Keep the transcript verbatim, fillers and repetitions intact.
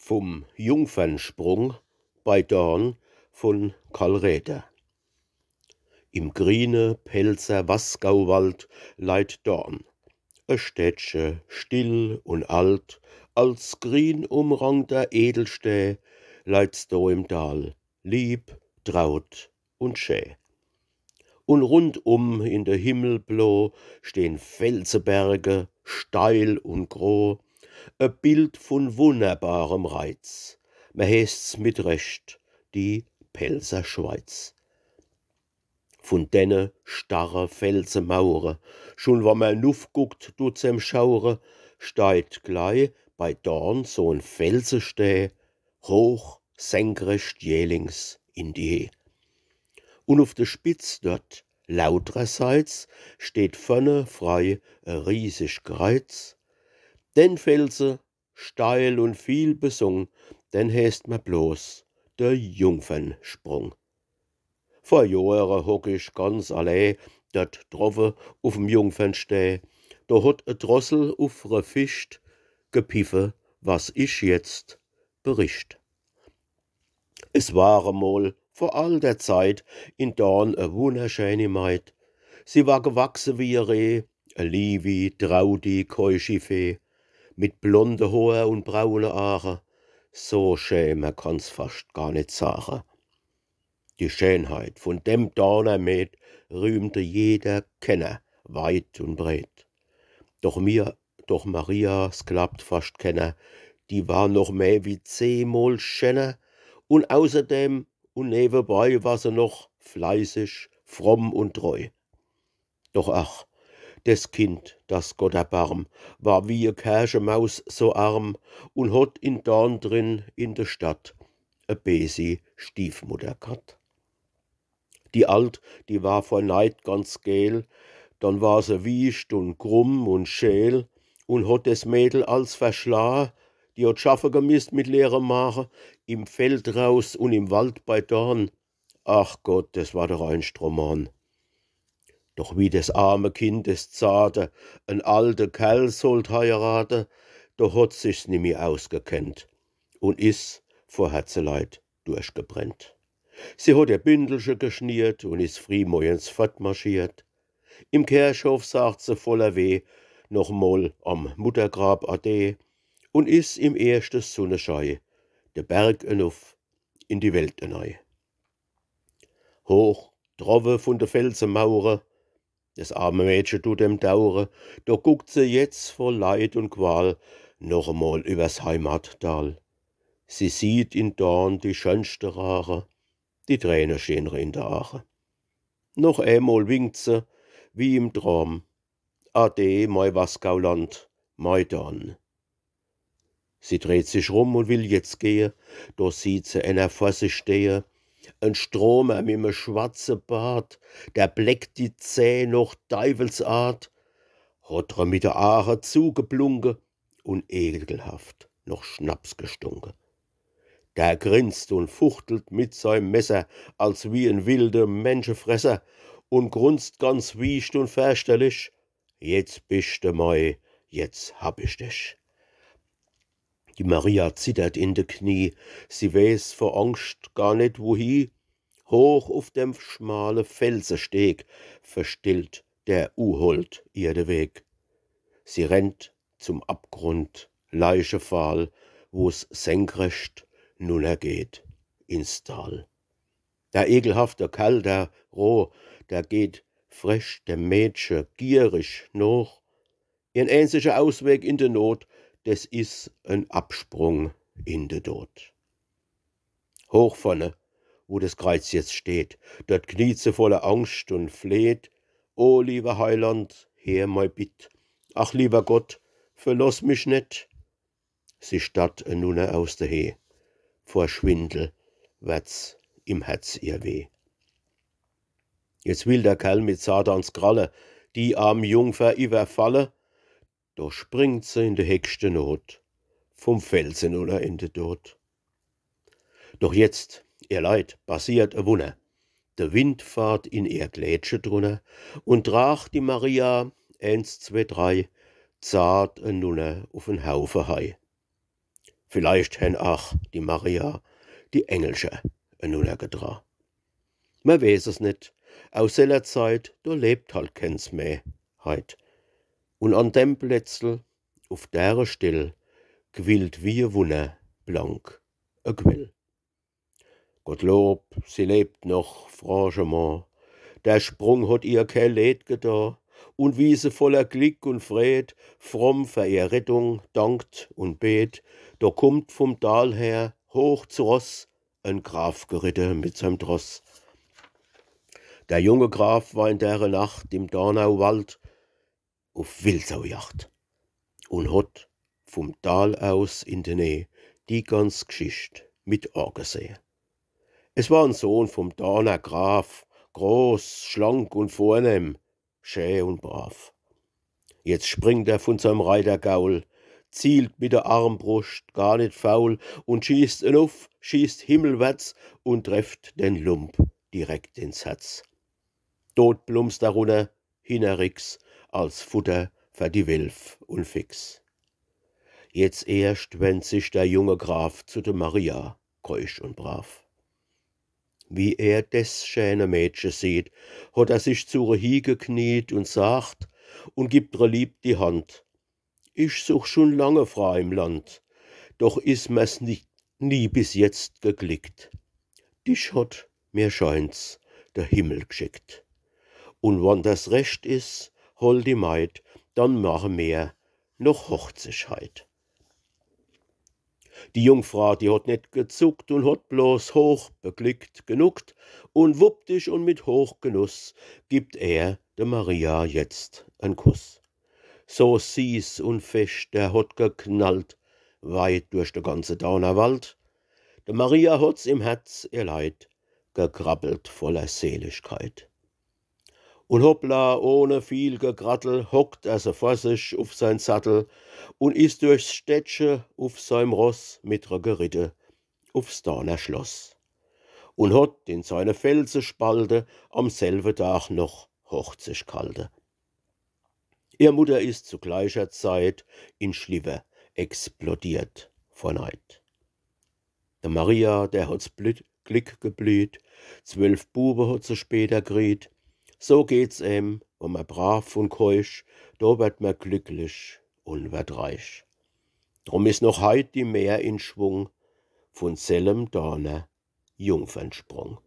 Vum Jungfernsprung bei Dorn vun Karl Räder. Im griene Pälzer Wasgauwald leit Dorn. E Städtche, still un alt, als grien umrankter Edelstää, leit's do im Dal, lieb, traut un schä. Un rundum in de Himmel blo stehn Felseberge, steil un gro, e Bild vun wunnerbarem Reiz. Mer heeßt's mit Recht die Pälzer Schweiz. Vun denne starre Felsemauere, schun wann mer nuffguckt, dut's em schauere, steit glei bei Dorn so'n Felsestää, hoch, senkrecht, jählings in die Heh. Un uf de Spitz dort, lautrerseits, steht vorne frei e riesig Kreiz. Den Felse, steil un viel besung, den heeßt mer bloß de Jungfernsprung. Vor Johre hock ich ganz allee dort drowwe uf'm Jungfernstää. Do hot e Drossel uf re Fischt gepiffe, was ich jetzt bericht. Es war emol vor alter Zeit in Dorn e wunnerschäni Maid. Sie war gewachse wie e Reh, e liewi, traudi, keuschi Fee, mit blonde Hoor un braune Aache. So schä, mer kann's fascht gar net saache. Die Schänheit vun dem Dorner Mäd rühmte jeder Kenner weit un breet. Doch mir, doch Maria, 's glaabt fascht kenner, die war noch meh wie zehmol schänner, un außerdem un newebei war se noch fleißig, fromm un treu. Doch ach, des Kind, dass Gott erbarm, war wie e Kerchemaus so arm un hot in Dorn drin in de Stadt e besi Stiefmutter ghatt. Die Alt, die war vor Neid ganz geel, dann war se wiescht un krumm un scheel un hot des Mädel als verschlaa, die hot schaffe gemisst mit leerem Maache, im Feld raus un im Wald bei Dorn. Ach Gott, des war doch e Stroman. Doch wie des arme Kind, des zarte, en alte Kerl sollt heirate, do hot sich's nimmi ausgekennt un is vor Herzeleid durchgebrennt. Sie hot ihr Bindelche geschniert un is friehmorjens fortmarschiert. Im Kerchhof sagt se voller Weh noch mol am Muttergrab Ade un is im erschte Sunneschei de Berg enuff in die Welt enei. Hoch drowwe vun de Felsemauere, des arme Mädche dut em dauere, do guckt se jetzt voll Leid un Qual noch emol übers Heimatdal. Sie sieht in Dorn die schönschte Raache, die Träne stehn re in de Aache. Noch emol winkt se, wie im Traum: Ade, mei Wasgauland, mei Dorn. Sie dreht sich rum un will jetzt gehe, do sieht se enner vor sich stehe, en Stromer mit me schwarze Bart, der bleckt die Zäh noch Deiwelsart, hot re mit de Aache zugeblunke un ekelhaft noch Schnaps gestunke. Der grinst un fuchtelt mit seim Messer, als wie en wilde Menschefresser, un grunzt ganz wiescht un ferchterlich: Jetzt bischt de mei, jetzt hab ich dich. Die Maria zittert in de Knie, sie weeß vor Angscht gar net wohi. Hoch uf dem schmale Felsesteg verstellt der Uhold ihr de Weg. Sie rennt zum Abgrund, leichefahl, wo's senkrecht nunnergeht ins Tal. Der ekelhafte Kerl, der roh, der geht frech dem Mädche gierig noch. Ihrn eenziger Ausweg in de Not, des is en Absprung in de Dod. Hoch vorne, wo des Kreiz jetzt steht, dort kniet se voller Angscht un fleht: O liewer Heiland, heer mei Bitt. Ach, liewer Gott, verloss mich net. Sie starrt enunner aus de Heh. Vor Schwindel werd's im Herz ihr weh. Jetzt will der Kerl mit Satans Kralle die arm Jungfer iwwerfalle. Do springt se in de heckschte Not vum Fels enunner in de Dod. Doch jetzt, ihr Leit, passiert e Wunner. De Wind fahrt in ihr Klädche drunner un tracht die Maria, eens, zwee, drei, zart enunner uf en Haufe Hei. Vielleicht hen ach die Maria die Engelcher enunnergedra. Mer weeß es nit. Aus seller Zeit, do lebt halt kens meh heit. Un an dem Plätzel, uf dere Stell, quillt wie e Wunner blank e Quell. Gottlob, sie lebt noch, franchement. Der Sprung hot ihr kee Leed geda, un wie se voller Glick un Freed fromm fer ihr Rettung dankt un bet, do kummt vum Dal her, hoch zu Ross, en Graf geritte mit seim Tross. Der junge Graf war in dere Nacht im Donauwald uf Wildsaujacht un hot vum Dal aus in de Näh die ganz Gschicht mit ageseh. Es war en Sohn vum Donaugraf, groß, schlank un vornehm, schä un brav. Jetzt springt er vun seim Reitergaul, zielt mit der Armbruscht gar nit faul un schießt enuff, schießt himmelwärts un trefft den Lump direkt ins Herz. Dot plumpst er runner, hinnerricks, als Futter fer die Welf un Fix. Jetzt erscht wendt sich der junge Graf zu de Maria, keusch un brav. Wie er des schäne Mädche sieht, hot er sich zu re hiegekniet un sagt un gibt re lieb die Hand: „Ich such schun lange Fra im Land, doch is mer's nie, nie bis jetzt geglickt. Dich hot, mir scheint's, de Himmel gschickt. Un wann das recht is, hol die Maid, dann mache mir noch Hochzigkeit.“ Die Jungfra, die hot net gezuckt un hot bloß hoch beglückt genuckt, un wuppdig un mit Hochgenuss gibt er de Maria jetzt en Kuss. So sieß un fescht, der hot geknallt, weit durch de ganze Donauwald. De Maria hot's im Herz, ihr Leid, gekrabbelt voller Seligkeit. Un hoppla, ohne viel Gekrattel, hockt er se vor sich uf sein Sattel un is durchs Städtche uf seim Ross mit re geritte ufs Donauschloss. Un hot in seine Felsespalte am selwe Tag noch Hochzig ghalte. Ihr Mutter is zu gleicher Zeit in Schliwwer explodiert vor Neid. De Maria, der hot's Blüt-, Glick geblüht, zwölf Bube hot se später kriet. So geht's em, wann mer brav un keusch, do werd mer glücklich un werd reich. Drum is noch heit die Mär in Schwung, vun sellem Donau Jungfernsprung.